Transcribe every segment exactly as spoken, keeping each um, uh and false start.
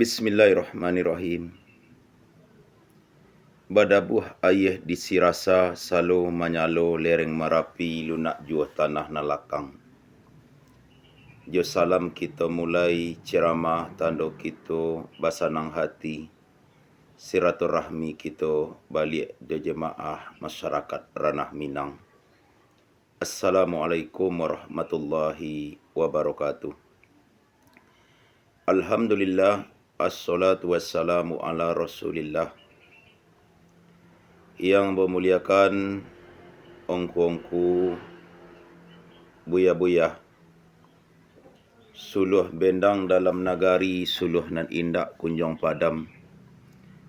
Bismillahirrahmanirrahim. Badabuah ayie di Sirasa, salo manyalo lereng Marapi, lunak juo tanah nan lakang. Jo salam kito mulai ceramah, tando kito basanang hati, silaturahmi kito baliak jo jamaah masyarakat Ranah Minang. Assalamualaikum warahmatullahi wabarakatuh. Alhamdulillah, assalatu wassalamu ala Rasulillah. Yang bamuliakan ongku-ongku, buya-buya, suluah bendang dalam nagari, suluah nan indak kunjuang padam.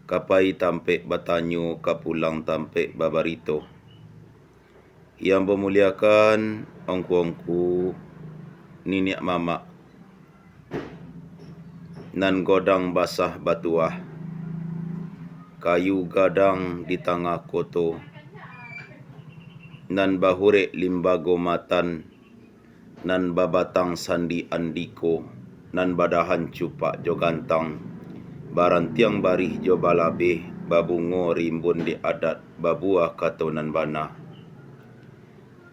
Ka pai tampek batanyo, ka pulang tampek babarito. Yang bamuliakan ongku-ongku, niniak mamak, nan godang basah batuah, kayu gadang di tangah koto, nan bahurek limbago matan, nan babatang sandi andiko, nan badahan cupak jo gantang, barantiang barih jo balabeh, babungo rimbun di adat, babuah kato nan bana.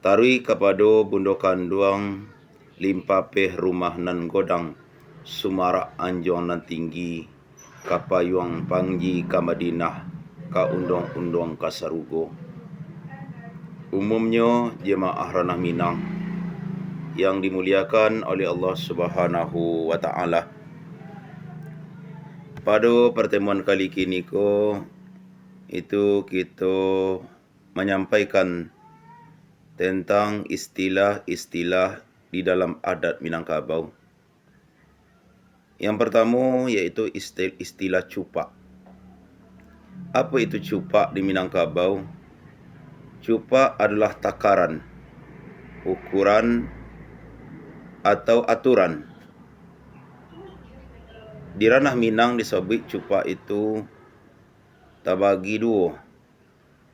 Taruih kapado bundo kanduang, limpapeh rumah nan godang, sumarak anjuang nan tinggi, ka payuang panji ka Madinah, ka unduang-unduang ka sarugo. Umumnyo jamaah Ranah Minang yang dimuliakan oleh Allah Subhanahu wa Ta'ala. Pado partemuan kali kiniko, itu kito manyampaikan tentang istilah-istilah di dalam adat Minangkabau. Yang partamo yaitu istil-, istilah cupak. Apo itu cupak di Minangkabau? Cupak adalah takaran, ukuran, atau aturan. Di Ranah Minang disabuik cupak itu tabagi duo.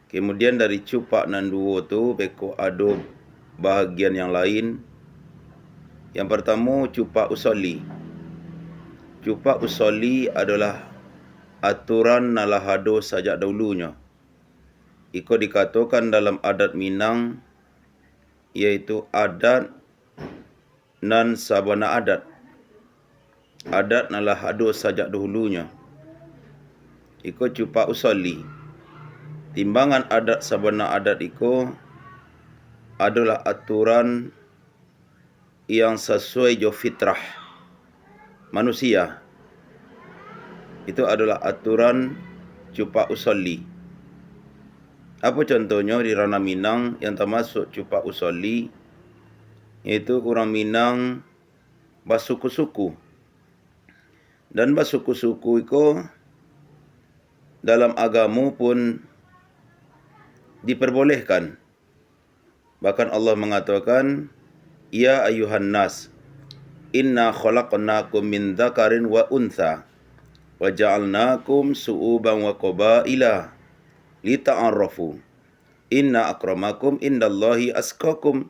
Kemudian dari cupak nan duo tu, beko ado bahagian yang lain. Yang partamo, cupak usolli. Cupak usolli adolah aturan nan lah ado sajak dahulunyo. Iko dikatokan dalam adat Minang, yaitu adat nan sabana adat. Adat nan lah ado sajak dahulunyo. Iko cupak usolli. Timbangan adat sabana adat iko adolah aturan yang sasuai jo fitrah manusia. Itu adolah aturan cupak usolli. Apo contohnyo di Ranah Minang yang tamasuak cupak usolli, yaitu urang Minang basuku-suku. Dan basuku-suku iko dalam agamo pun diperbolehkan. Bahkan Allah mangatokan, "Ya ayyuhan nas, inna khalaqnakum min dzakarin wa untha, wa ja'alnakum syu'uban wa qabaila lita'arafu. Inna akramakum indallahi atqakum."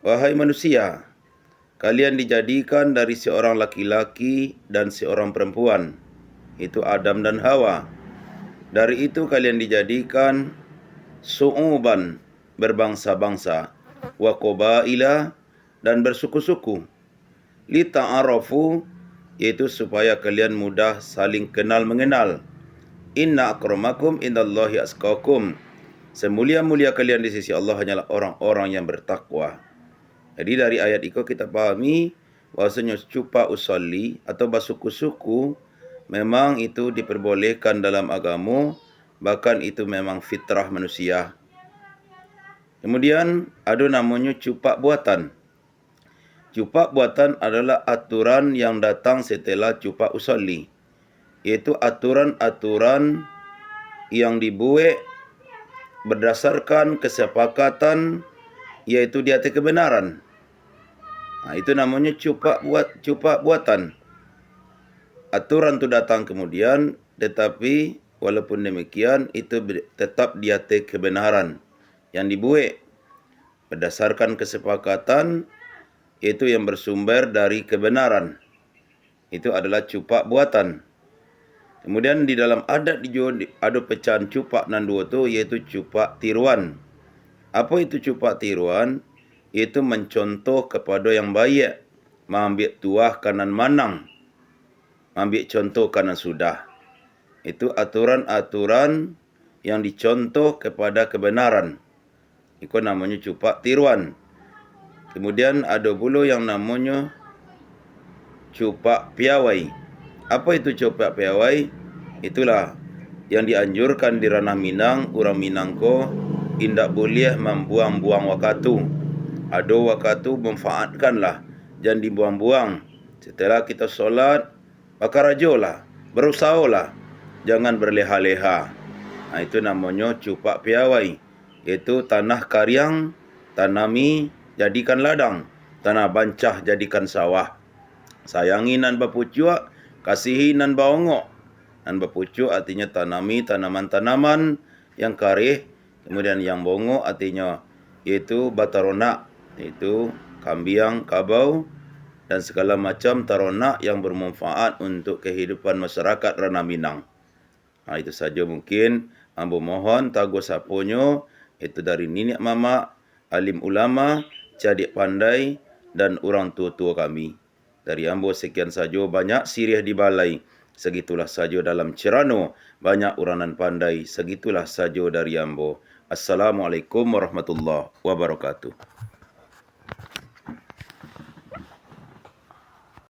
Wahai manusia, kalian dijadikan dari seorang laki-laki dan seorang perempuan, itu Adam dan Hawa. Dari itu kalian dijadikan syu'uban, berbangsa-bangsa, wa qabaila, dan bersuku-suku. Lita'arafu, yaitu supaya kalian mudah saling kenal mengenal. Inna akramakum indallahi atqakum. Semulia-mulia kalian di sisi Allah hanyalah orang-orang yang bertakwa. Jadi, dari ayat iko kita pahami bahwasanya cupak usolli atau basuku-suku memang itu diperbolehkan dalam agamo, bahkan itu memang fitrah manusia. Kemudian, ado namonyo cupak buatan. Cupak buatan adalah aturan yang datang setelah cupak usolli, yaitu aturan-aturan yang dibuek berdasarkan kesepakatan, yaitu di ateh kebenaran. Nah, itu namonyo cupak buat, cupak buatan. Aturan tu datang kemudian, tetapi walaupun demikian, itu be-, tetap di ateh kebenaran yang dibuek berdasarkan kesepakatan, yaitu yang bersumber dari kebenaran. Itu adalah cupak buatan. Kemudian di dalam adat di juo di-, ado pecahan cupak nan duo tu, yaitu cupak tiruan. Apo itu cupak tiruan? Yaitu mancontoh kapado yang baiak, maambiak tuah ka nan manang, maambiak contoh ka nan sudah. Itu aturan-aturan yang dicontoh kepada kebenaran. Iko namonyo cupak tiruan. Kemudian ado pulo yang namonyo cupak piawai. Apo itu cupak piawai? Itulah yang dianjurkan di Ranah Minang, urang Minang ko indak buliah mambuang-buang wakatu. Ado wakatu, manfaatkanlah, jan dibuang-buang. Setelah kita solat, bakarajolah, barusaholah, jangan berleha-leha. Nah, itu namonyo cupak piawai, yaitu tanah kariang, tanami, jadikan ladang, tanah bancah, jadikan sawah. Sayangi nan bapucuak, kasihi nan baongok. Nan bapucuak artinyo tanami tanaman-tanaman yang kareh, kemudian yang baongok artinyo yaitu bataronak, yaitu kambiang, kabau, dan segala macam taronak yang bermanfaat untuk kehidupan masyarakat Ranah Minang. Ha, itu sajo mungkin ambo mohon taguah saponyo, itu dari niniak mamak, alim ulama, cadiak pandai, dan urang tuo-tuo kami. Dari ambo sekian sajo, banyak siriah di balai, sagitulah sajo dalam cerano, banyak urang nan pandai, sagitulah sajo dari ambo. Assalamualaikum warahmatullahi wabarakatuh.